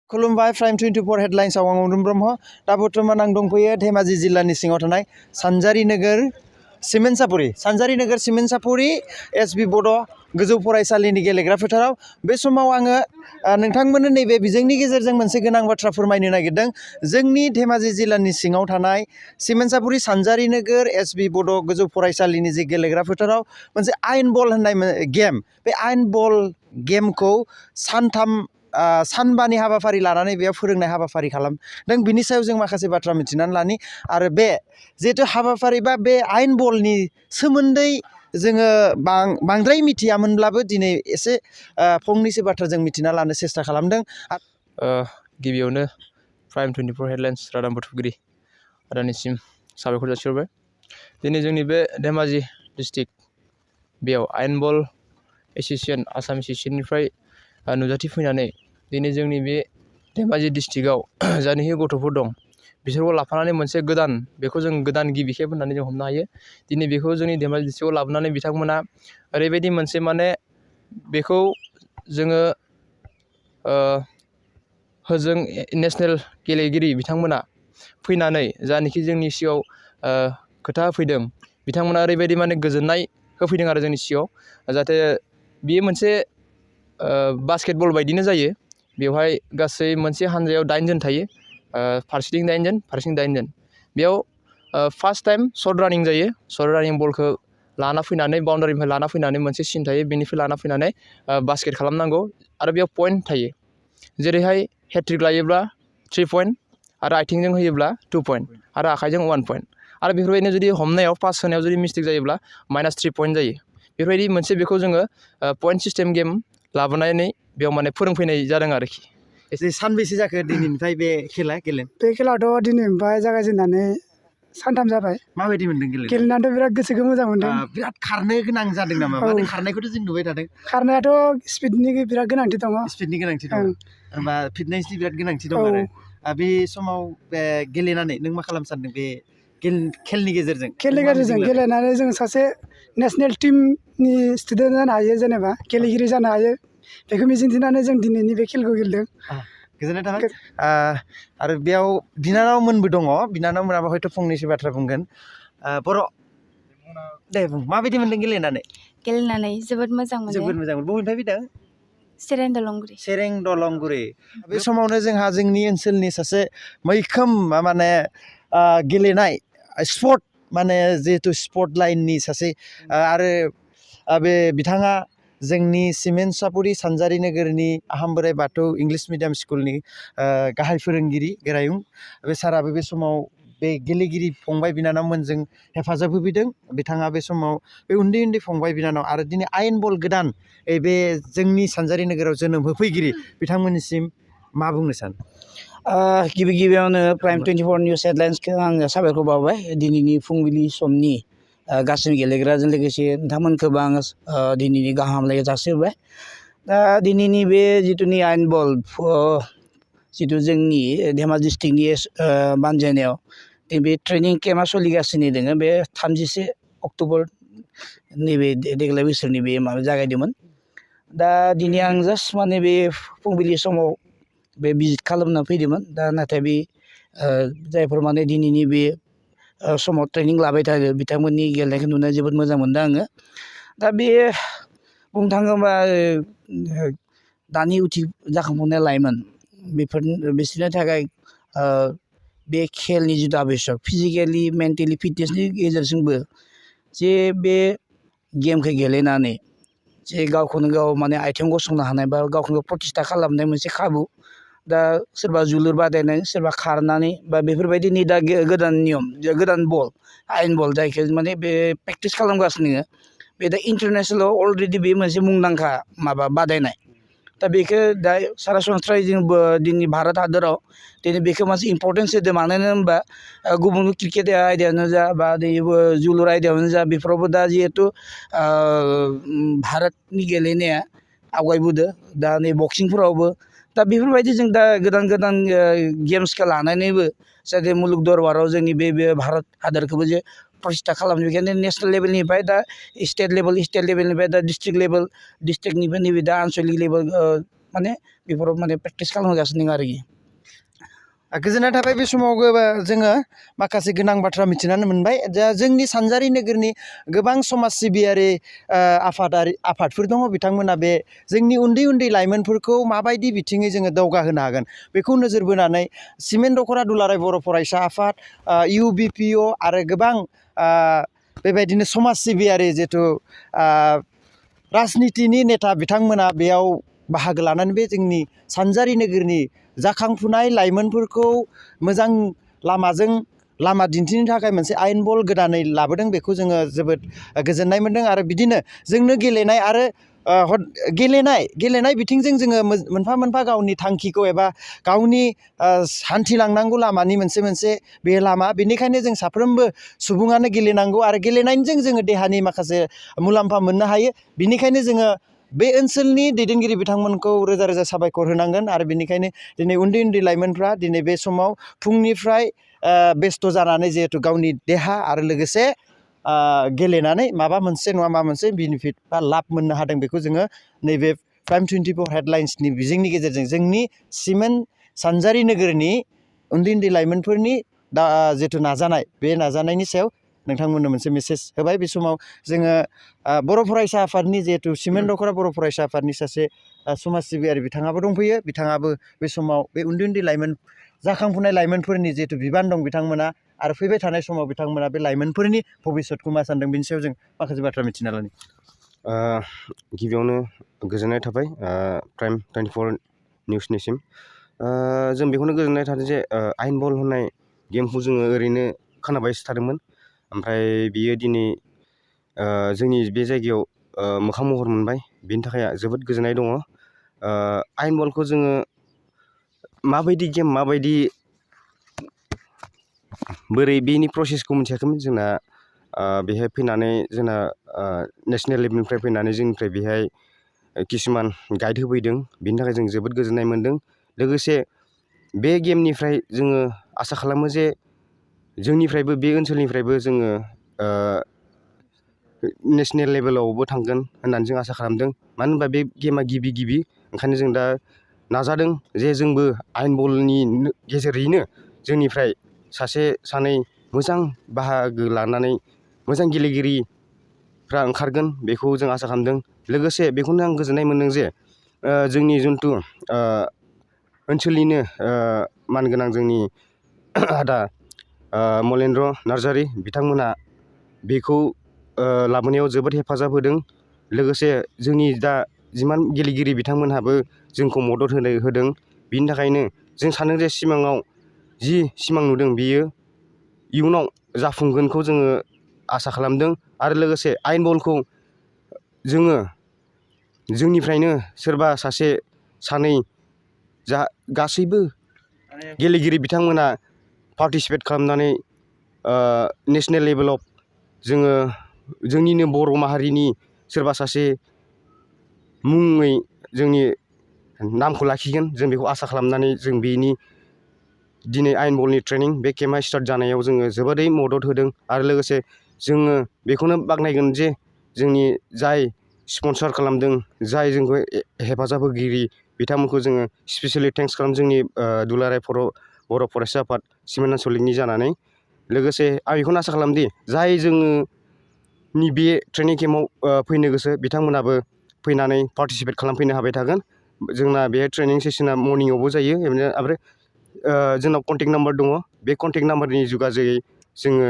खुलुमबाय Prime24 Headlines आव आं अरुण ब्रह्म दा बर्तमान आं दंफैयो धेमाजि जिल्लानि सिङाव थानाय सानजारि नोगोर सिमेन्सापुरि एसबि बड' गोजौ फरायसालिनि गेलेग्रा फोथाराव बे समाव आङो नोंथांमोननो नैबे बिजोंनि गेजेरजों मोनसे गोनां बाथ्रा फोरमायनो नागिरदों जोंनि धेमाजि जिल्लानि सिङाव थानाय सिमेन्सापुरि सानजारि नोगोर एसबि बड' गोजौ फरायसालिनि जे गेलेग्रा फोथाराव मोनसे आयन बल होननाय गेम बे आयन बल गेमखौ सानबानि हाबाफारि लानानै बेयाव फोरोंनाय हाबाफारि खालामदों बिनि सायाव जों माखासे बाथ्रा मिथिनानै लानि आरो बे जिहेतु हाबाफारि बा बे आयन बलनि सोमोन्दै जोङो बांद्राय मिथियामोनब्लाबो दिनै एसे फंनैसो बाथ्रा जों मिथिना लानो सेस्था खालामदों गिबियावनो Prime24 Headlines रादाब बुथुमगिरि आदानिसिम साबायखर जासिहरबाय दिनै जोंनि बे धेमाजि डिस्ट्रिक्ट बेयाव आयन बल एसोसिएशन आसाम एसोसिएशननिफ्राय नुजाथि फैनानै दिनै जोंनि बे धेमाजि डिस्ट्रिक्टआव जायनाखि गथ'फोर दं बिसोरखौ लाफानानै मोनसे गोदान बेखौ जों गोदान गिबि खेब होननानै जों हमनो हायो दिनै बेखौ जोंनि धेमाजि डिस्ट्रिक्टआव लाबोनानै बिथांमोना ओरैबायदि मोनसे माने बेखौ जोङो होजों नेशनेल गेलेगिरि बिथांमोना फैनानै जायनाखि जोंनि सिगाङाव खोथा होफैदों बिथांमोना ओरैबायदि माने गोजोननाय होफैदों आरो जोंनि सिगाङाव जाहाथे बेयो मोनसे बास्केटबल बायदिनो जायो बेवहाय गासै मोनसे हानजायाव 8 जन थायो फारसेथिं 8 जन फारसेथिं 8 जन बेयाव फार्स्ट टाइम शर्ट रानिं जायो शर्ट रानिं बलखौ लाना फैनानै बाउन्डारिनिफ्राय लाना फैनानै मोनसे सिन थायो बेनिफ्राय लाना फैनानै बास्केट खालामनांगौ आरो बेयाव पइन्ट थायो जेरैहाय हेट्रिक लायोब्ला 3 पइन्ट आरो आथिंजों होयोब्ला 2 पइन्ट आरो आखाइजों 1 पइन्ट आरो बेफोरबायदिनो जुदि हमनायाव पास होनायाव जुदि मिस्टेक जायोब्ला -3 पइन्ट जायो बेफोरबायदि मोनसे बेखौ जोङो पइन्ट सिस्टेम गेम लाबोनानै बेयाव माने फोरोंफैनाय जादों आरोखि एसे सानबेसे जाखो दिनैनिफ्राय बे खेला गेलेनो बे खेलाथ' दिनैनिफ्राय जागायजेननानै सानथाम जाबाय माबायदि मोनदों गेलेनानैथ' बिराद गोसोखौ मोजां मोनदों बिराद खारनो गोनां जादों नामा माने खारनायखौथ' जों नुबाय थादों खारनायाथ' स्पिडनि बिराद गोनांथि दङ स्पिडनि गोनांथि दं होमबा फिटनेसनि बिराद गोनांथि दं आरो बे समाव गेलेनानै नों मा खालामनो सानदों बे खेलनि गेजेरजों गेलेनानै जों सासे नेसनेल टीमनि स्टुडेन्ट जानो हायो जेनेबा गेलेगिरि जानो हायो बेखौ मिजिंथिनानै जों दिनैनि बे खेलखौ गेलेदों गोजोननाय थाबाय आरो बेयाव बिनानावमोनबो दङ बिनानावमोनाबो हयथ' फंनैसो बाथ्रा बुंगोन बर' दे बुं माबायदि मोनदों गेलेनानै जोबोद मोजां मोनो बबेनिफ्राय फैदों सेरें दलंगुरि बे समावनो जोंहा जोंनि ओनसोलनि सासे मैखोम माने गेलेनाय स्पर्ट माने जिहेतु स्पर्ट लाइननि सासे आरो बे बिथाङा जोंनि सिमेन्सापुरि सानजारि नोगोरनि आहाम बोराइ बाथौ इंलिश मिडियाम स्कुलनि गाहाय फोरोंगिरि गोरायुं बे साराबो बे समाव बे गेलेगिरि फंबाय बिनानावमोनजों हेफाजाब होफैदों बिथाङा बे समाव बे उन्दै उन्दै फंबाय बिनानाव आरो दिनै आयन बल गोदान बे जोंनि सानजारि नोगोराव जोनोम होफैगिरि बिथांमोननिसिम मा बुंनो सानो गिबियावनो Prime24 निउस हेडलाइन्सखौ आङो साबायखर बावबाय दिनैनि फुंबिलि समनि गासैबो गेलेग्राजों लोगोसे नोंथांमोनखौबो आङो दिनैनि गाहाम हामलायनाय जासिहोबाय दा दिनैनि बे जिथुनि आयन बल जिथु जोंनि धेमाजि डिस्ट्रिक्टनि बानजायनायाव बे ट्रेनिं केम्पआ सोलिगासिनो दङ बे 31 अक्ट'बर नैबे देग्लाय बोसोरनि बे माबा जागायदोंमोन दा दिनै आं जास्ट माने बे फुंबिलि समाव बे भिजिट खालामना फैदोंमोन दा नाथाय बे जायफोर माने दिनैनि बे समाव ट्रेनिं लाबाय थायो बिथांमोननि गेलेनायखौ नुना जोबोद मोजां मोनदों आङो दा बे बुंनो थाङोबा दानि जाखांफुनाय लाइमोन बिसोरनि थाखाय बे खेलनि जिथु आबश्यक फिजिकेलि मेन्टेलि फिटनेसनि गेजेरजोंबो जे बे गेमखौ गेलेनानै जे गावखौनो गाव माने आथिं गसंनो हानाय बा गावखौनो प्रतिस्ठा खालामनाय मोनसे खाबु दा सोरबा जोलुर बादायनाय सोरबा खारनानै बा बेफोरबायदिनि दा गोदान नियम गोदान बल आयन बल जायखौ माने बे प्रेक्टिस खालामगासिनो बे दा इन्टारनेसनेलाव अलरेडि बे मोनसे मुंदांखा माबा बादायनाय दा बेखौ दा सरासनस्रायै जोंबो दिनै भारत हादराव दिनै बेखौ मोनसे इम्परटेन्स होदों मानो होनबा गुबुन क्रिकेट आयदायावनो जा बा जोलुर आयदायावनो जा बेफोरावबो दा जिहेथु भारतनि गेलेनाया आवगायबोदों दा नै बक्सिंफोरावबो दा बेफोरबायदि जों दा गोदान गेम्सखौ लानानैबो जाहाथे मुलुग दरबाराव जोंनि बे भारत हादरखौबो जे प्रतिष्ठा खालामनो बेखायनो नेसनेल लेभेलनिफ्राय दा स्टेट लेभेलनिफ्राय दा डिस्ट्रिक्ट लेभेल डिस्ट्रिक्टनिफ्राय नैबे दा आनसलिक लेभेल माने बेफोराव माने प्रेक्टिस खालामगासिनो दं आरोखि गोजोननाय थाबाय बे समाव जोङो माखासे गोनां बाथ्रा मिथिनानै मोनबाय दा जोंनि सानजारि नोगोरनि गोबां समाज सिबियारि आफादफोर दङ बिथांमोना बे जोंनि उन्दै उन्दै लाइमोनफोरखौ माबायदि बिथिङै जोङो दावगाहोनो हागोन बेखौ नोजोर बोनानै सिमेन्ट दख'रा दुलाराय बर' फरायसा आफाद UBPO आरो गोबां बेबायदिनो समाज सिबियारि जिथु राजनितिनि नेता बिथांमोना बेयाव बाहागो लानानै बे जोंनि सानजारि नोगोरनि जाखांफुनाय लाइमोनफोरखौ मोजां लामा दिन्थिनो थाखाय मोनसे आयेन बल गोदानै लाबोदों बेखौ जोङो जोबोद गोजोननाय मोनदों आरो बिदिनो जोंनो गेलेनाय आरो गेलेनाय बिथिंजों जोङो मोनफा मोनफा गावनि थांखिखौ एबा गावनि हान्थिलांनांगौ लामानि मोनसे बे लामा बेनिखायनो जों साफ्रोमबो सुबुङानो गेलेनांगौ आरो गेलेनायजों जोङो देहानि माखासे मुलाम्फा मोननो हायो बिनिखायनो जोङो बे ओनसोलनि दैदेनगिरि बिथांमोनखौ रोजा रोजा साबायखर होनांगोन आरो बेनिखायनो दिनै उन्दै उन्दै लाइमोनफ्रा दिनै बे समाव फुंनिफ्राय बेस्थ' जानानै जिहेथु गावनि देहा आरो लोगोसे गेलेनानै माबा मोनसे नङा माबा मोनसे बेनिफिट बा लाब मोननो हादों बेखौ जोङो नैबे Prime24 हेडलाइन्सनि बिजोंनि गेजेरजों जोंनि सिमेन्ट सानजारि नोगोरनि उन्दै उन्दै लाइमोनफोरनि जिथु नाजानाय बे नाजानायनि सायाव नोंथांमोननो मोनसे मेसेज होबाय बे समाव जोङो बर' फरायसा आफादनि जिहेतु सिमेन्ट दख'रा बर' फरायसा आफादनि सासे समाज सिबियारि बिथाङाबो दंफैयो बिथाङाबो बे समाव बे उन्दै उन्दै लाइमोन जाखांफुनाय लाइमोनफोरनि जिहेतु बिबान दं बिथांमोना आरो फैबाय थानाय समाव बिथांमोना बे लाइमोनफोरनि भबिसतखौ मा सानदों बिनि सायाव जों माखासे बाथ्रा मिथिना लानि गिबियावनो गोजोननाय थाबाय Prime24 निउसनिसिम जों बेखौनो गोजोननाय थादों जे आयेन बल होननाय गेमखौ जोङो ओरैनो खोनाबायसो थादोंमोन ओमफ्राय बियो दिनै जोंनि बे जायगायाव मोखां महर मोनबाय बिनि थाखाय जोबोद गोजोननाय दङ आयेन बलखौ जोङो माबायदि गेम माबायदि बोरै बेनि प्रसेसखौ मिथियाखैमोन जोंना बेहाय फैनानै जोंना नेसनेल लेभेलनिफ्राय फैनानै जोंनिफ्राय बेहाय किसुमान गाइड होफैदों बिनि थाखाय जों जोबोद गोजोननाय मोन्दों लोगोसे बे गेमनिफ्राय जोङो आसा खालामो जे जोंनिफ्रायबो बे ओनसोलनिफ्रायबो जोङो नेसनेल लेभेलावबो थांगोन होननानै जों आसा खालामदों मानो होनबा बे गेमा गिबि ओंखायनो जों दा नाजादों जे जोंबो आयेन बलनि गेजेरैनो जोंनिफ्राय सासे सानै मोजां बाहागो लानानै मोजां गेलेगिरिफ्रा ओंखारगोन बेखौ जों आसा खालामदों लोगोसे बेखौनो आं गोजोननाय मोन्दों जे जोंनि जिथु ओनसोलनिनो मानगोनां जोंनि आदा मलेन्द्र नार्जारि बिथांमोना बेखौ लाबोनायाव जोबोद हेफाजाब होदों लोगोसे जोंनि दा जिमान गेलेगिरि बिथांमोनहाबो जोंखौ मदद होदों बिनि थाखायनो जों सानो जे सिमाङाव जि सिमां नुदों बियो इयुनाव जाफुंगोनखौ जोङो आसा खालामदों आरो लोगोसे आयेन बलखौ जोङो जोंनिफ्रायनो सोरबा सासे सानै गासैबो गेलेगिरि बिथांमोना पार्टिसिपेट खालामनानै नेसनेल लेभेलाव जोङो जोंनिनो बर' माहारिनि सोरबा सासे मुङै जोंनि नामखौ लाखिगोन जों बेखौ आसा खालामनानै जों बेनि दिनै आयेन बलनि ट्रेनिं बे केम्पआ स्टार्ट जानायाव जोङो जोबोरै मदद होदों आरो लोगोसे जोङो बेखौनो बाख्नायगोन जे जोंनि जाय स्पन्सर खालामदों जाय जोंखौ हेफाजाब होगिरि बिथांमोनखौ जोङो स्पेसियेलि थेंक्स खालाम जोंनि दुलाराय बर' फरायसा आफाद सिमेन्ट आनसलिकनि जानानै लोगोसे आं बेखौनो आसा खालामदि जाय जोंनि बे ट्रेनिं केम्पआव फैनो गोसो बिथांमोनाबो फैनानै पार्टिसिपेट खालामफैनो हाबाय थागोन जोंना बे ट्रेनिं सेसना मर्निंआवबो जायो ओमफ्राय जोंनाव कन्टेक्ट नाम्बार दङ बे कन्टेक्ट नाम्बारनि जुगाजोयै जोङो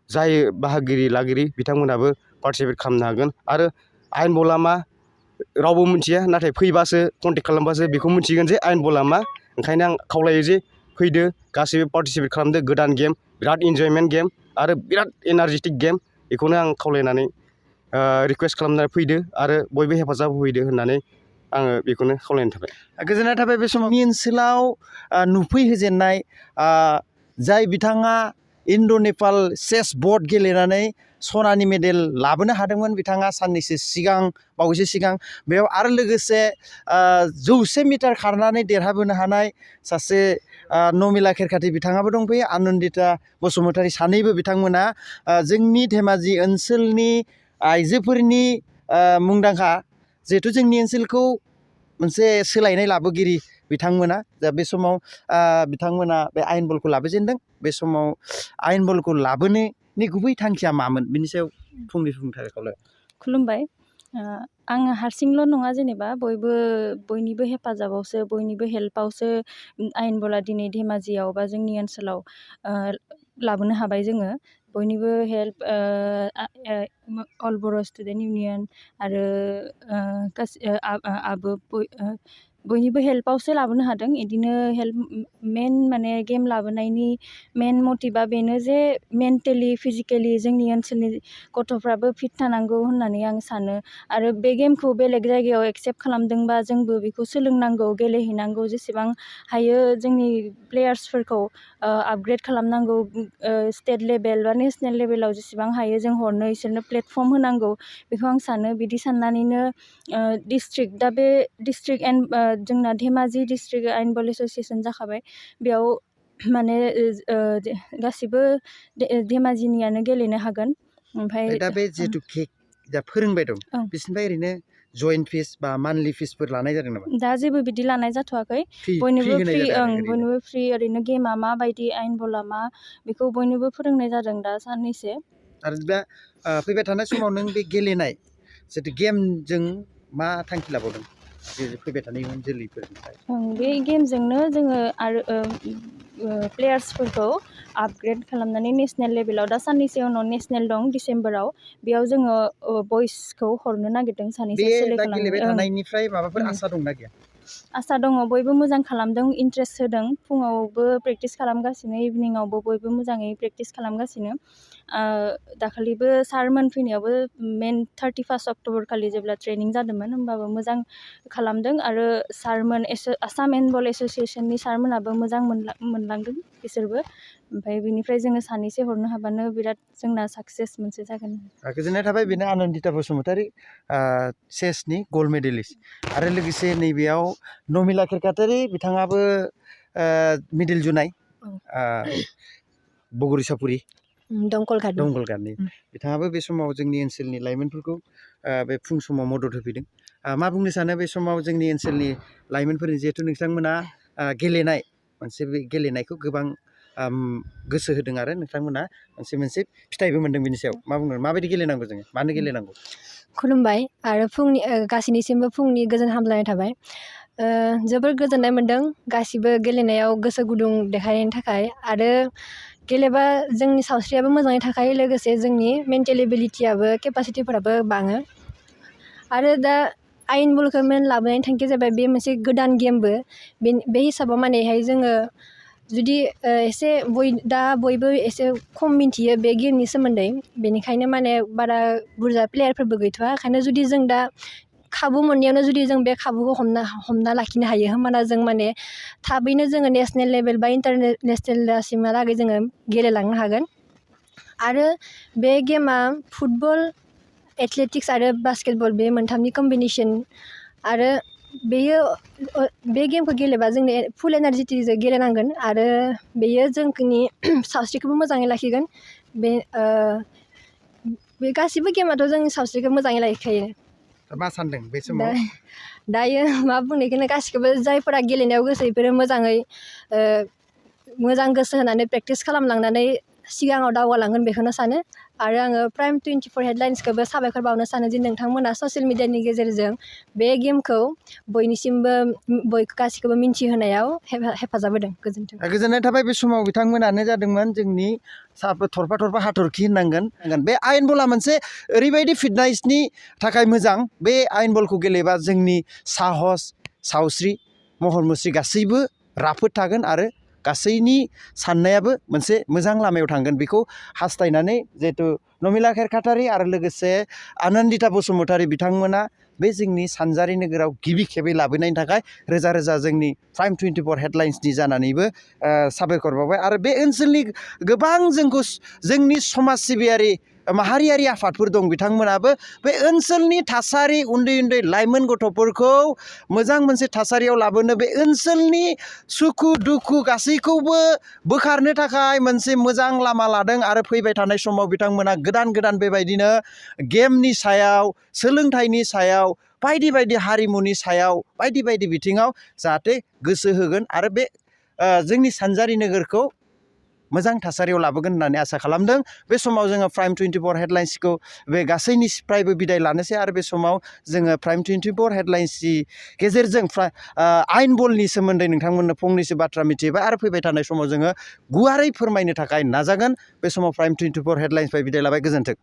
जाय बाहागिरि लागिरि बिथांमोनाबो पार्टिसिपेट खालामनो हागोन आरो आयेन बलआ मा रावबो मिथिया नाथाय फैबासो कन्टेक्ट खालामबासो बेखौ मिथिगोन जे आयेन बलआ मा ओंखायनो आं खावलायो जे फैदो गासैबो पार्टिसिपेट खालामदो गोदान गेम बिराद इन्जयमेन्ट गेम आरो बिराद एनार्जेटिक गेम बेखौनो आं खावलायनानै रिकुवेस्ट खालामनानै फैदो आरो बयबो हेफाजाब होफैदो होननानै आङो बेखौनो खावलायनाय थाबाय गोजोननाय थाबाय बे समाव ओनसोलाव नुफैहोजेननाय जाय बिथाङा इन्ड' नेपाल चेस बर्ड गेलेनानै सनानि मेडेल लाबोनो हादोंमोन बिथाङा बावैसो सिगां बेयाव आरो लोगोसे 100 मिटार खारनानै देरहाबोनो हानाय सासे नमिला खेरखाथि बिथाङाबो दंफैयो आनन्दिता बसुमतारी सानैबो बिथांमोना जोंनि धेमाजि ओनसोलनि आइजोफोरनि मुंदांखा जिहेथु जोंनि ओनसोलखौ मोनसे सोलायनाय लाबोगिरि बिथांमोना दा बे समाव बिथांमोना बे आयेन बलखौ लाबोजेनदों बे समाव आयेन बलखौ लाबोनायनि गुबै थांखिया मामोन बिनि सायाव फंनैसो बुंनो थाखाय खावलायबाय। खुलुमबाय। आङो हारसिंल' नङा जेनेबा बयनिबो हेफाजाबावसो बयनिबो हेल्पआवसो आयेन बला दिनै धेमाजियाव बा जोंनि ओनसोलाव लाबोनो हाबाय जोङो बयनिबो हेल्प अल बर' स्टुडेन्ट इउनियन आरो बयनिबो हेल्पआवसो लाबोनो हादों इदिनो हेल्प मेन माने गेम लाबोनायनि मेन मटिभा बेनो जे मेन्टेलि फिजिकेलि जोंनि ओनसोलनि गथ'फ्राबो फिट थानांगौ होननानै आं सानो आरो बे गेमखौ बेलेग जायगायाव एक्सेप्ट खालामदोंबा जोंबो बेखौ सोलोंनांगौ गेलेहैनांगौ जेसेबां हायो जोंनि प्लेयार्सफोरखौ आपग्रेड खालामनांगौ स्टेट लेभेल बा नेसनेल लेभेलाव जेसेबां हायो जों हरनो इसोरनो प्लेटफर्म होनांगौ बेखौ आं सानो बिदि साननानैनो डिस्ट्रिक्ट दा बे डिस्ट्रिक्ट एन्ड जोंना धेमाजि डिस्ट्रिक्ट आयेन बल एस'सियेसन जाखाबाय बेयाव माने गासिबो धेमाजिनियानो गेलेनो हागोन ओमफ्राय दा बे जिहेतु दा फोरोंबाय दं बिसोरनिफ्राय ओरैनो जइन्ट फिस बा मान्थलि फिसफोर लानाय जादों नामा? दा जेबो बिदि लानाय जाथ'वाखै बयनोबो फ्रि ओरैनो गेमा माबायदि आयेन बला मा बेखौ बयनोबो फोरोंनाय जादों दा साननैसो आरो दा फैबाय थानाय समाव नों बे गेलेनाय जितु गेमजों मा थांखि लाबावदों फैबाय थानाय इयुन जोलैफोरनि थाखाय? बे गेमजोंनो जोङो आरो प्लेयार्सफोरखौ आपग्रेड खालामनानै नेसनेल लेभेलाव दा साननैसो उनाव नेसनेल दं डिसेम्बराव बेयाव जोङो बयसखौ हरनो नागिरदों सानैसो दा गेलेबाय थानायनिफ्राय माबाफोर आसा दंना गैया? आसा दङ बयबो मोजां खालामदों इन्ट्रेस्ट होदों फुङावबो प्रेक्टिस खालामगासिनो इभिनिङावबो बयबो मोजाङै प्रेक्टिस खालामगासिनो दाखालिबो सारमोन फैनायावबो मेन 31 अक्ट'बर खालि जेब्ला ट्रेनिं जादोंमोन होमबाबो मोजां खालामदों आरो सारमोन आसाम हेन्ड बल एस'सियेसननि सारमोनाबो मोजां मोनलांदों बिसोरबो ओमफ्राय बिनिफ्राय जोङो सानैसो हरनो हाबानो बिराद जोंना साक्सेस मोनसे जागोन। गोजोननाय थाबाय बेनो आनन्दिता बसुमतारी चेसनि गल्ड मेडेलिस्ट आरो लोगोसे नैबेयाव नमिला खेरखातारि बिथाङाबो मिडिल जुनाय बगुरि सापुरि दंगलगारनि बिथाङाबो बे समाव जोंनि ओनसोलनि लाइमोनफोरखौ बे फुं समाव मदद होफैदों मा बुंनो सानो बे समाव जोंनि ओनसोलनि लाइमोनफोरनि जिहेथु नोंथांमोना गेलेनाय मोनसे बे गेलेनायखौ गोबां गोसो होदों आरो नोंथांमोना मोनसे फिथाइबो मोनदों बिनि सायाव मा बुंनो माबायदि गेलेनांगौ जोङो मानो गेलेनांगौ? खुलुमबाय आरो गासैनिसिमबो फुंनि गोजोन हामलायनाय थाबाय जोबोर गोजोननाय मोन्दों गासिबो गेलेनायाव गोसो गुदुं देखायनायनि थाखाय आरो गेलेबा जोंनि सावस्रियाबो मोजाङै थाखायो लोगोसे जोंनि मेन्टेल एबिलिटियाबो केपासिटिफोराबो बाङो आरो दा आयेन बलखौ मेन लाबोनायनि थांखिया जाबाय बे मोनसे गोदान गेमबो बे हिसाबाव मानेहाय जोङो जुदि एसे बयबो एसे खम मिन्थियो बे गेमनि सोमोन्दै बेनिखायनो माने बारा बुरजा प्लेयारफोरबो गैथ'वा ओंखायनो जुदि जों दा खाबु मोननायावनो जुदि जों बे खाबुखौ हमना लाखिनो हायो होमबाना जों माने थाबैनो जोङो नेसनेल लेभेल बा इन्टारनेसनेलसिमहालागै जोङो गेलेलांनो हागोन आरो बे गेमा फुटबल एथलेटिक्स आरो बास्केटबल बे मोनथामनि कम्बिनेसन आरो बे गेमखौ गेलेबा जोंनि फुल एनार्जिटिजों गेलेनांगोन आरो बेयो जोंनि सावस्रिखौबो मोजाङै लाखिगोन बे गासिबो गेमाथ' जोंनि सावस्रिखौ मोजाङै लाखिखायो। मा सानदों बे समाव? दायो मा बुंनायखौनो गासिखौबो जायफोरा गेलेनायाव गोसो बेफोरो मोजां गोसो होनानै प्रेक्टिस खालामलांनानै सिगाङाव दावगालांगोन बेखौनो सानो आरो आङो प्राइम 24 हेडलाइन्सखौबो साबायखर बावनो सानो जे नोंथांमोना ससियेल मिडियानि गेजेरजों बे गेमखौ बयनिसिमबो गासिखौबो मिन्थिहोनायाव हेफाजाब होदों। गोजोन्थों। गोजोननाय थाबाय बे समाव बिथांमोनानो जादोंमोन जोंनि थरफा हाथरखि होननांगोन बे आयेन बला मोनसे ओरैबायदि फिटनेसनि थाखाय मोजां बे आयेन बलखौ गेलेबा जोंनि साहस सावस्रि महर मुस्रि गासैबो राफोद थागोन आरो गासैनि साननायाबो मोनसे मोजां लामायाव थांगोन बेखौ हास्थायनानै जिहेतु नमिला खेरखातारि आरो लोगोसे आनन्दिता बसुमतारी बिथांमोना बे जोंनि सानजारि नोगोराव गिबि खेबै लाबोनायनि थाखाय रोजा रोजा जोंनि प्राइम 24 हेडलाइन्सनि जानानैबो साबायखर बावबाय आरो बे ओनसोलनि गोबां जोंनि समाज सिबियारि माहारियारि आफादफोर दं बिथांमोनाबो बे ओनसोलनि थासारि उन्दै लाइमोन गथ'फोरखौ मोजां मोनसे थासारियाव लाबोनो बे ओनसोलनि सुखु दुखु गासैखौबो बोखारनो थाखाय मोनसे मोजां लामा लादों आरो फैबाय थानाय समाव बिथांमोना गोदान बेबायदिनो गेमनि सायाव सोलोंथाइनि सायाव बायदि बायदि हारिमुनि सायाव बायदि बायदि बिथिङाव जाहाथे गोसो होगोन आरो बे जोंनि सानजारि नोगोरखौ मोजां थासारियाव लाबोगोन होननानै आसा खालामदों। बे समाव जोङो प्राइम 24 हेडलाइन्सखौ बे गासैनिफ्रायबो बिदाय लानोसै आरो बे समाव जोङो प्राइम 24 हेडलाइन्सनि गेजेरजों आयेन बलनि सोमोन्दै नोंथांमोननो फंनैसो बाथ्रा मिथिबाय आरो फैबाय थानाय समाव जोङो गुवारै फोरमायनो थाखाय नाजागोन। बे समाव प्राइम 24 हेडलाइन्सनिफ्राय बिदाय लाबाय। गोजोन्थों।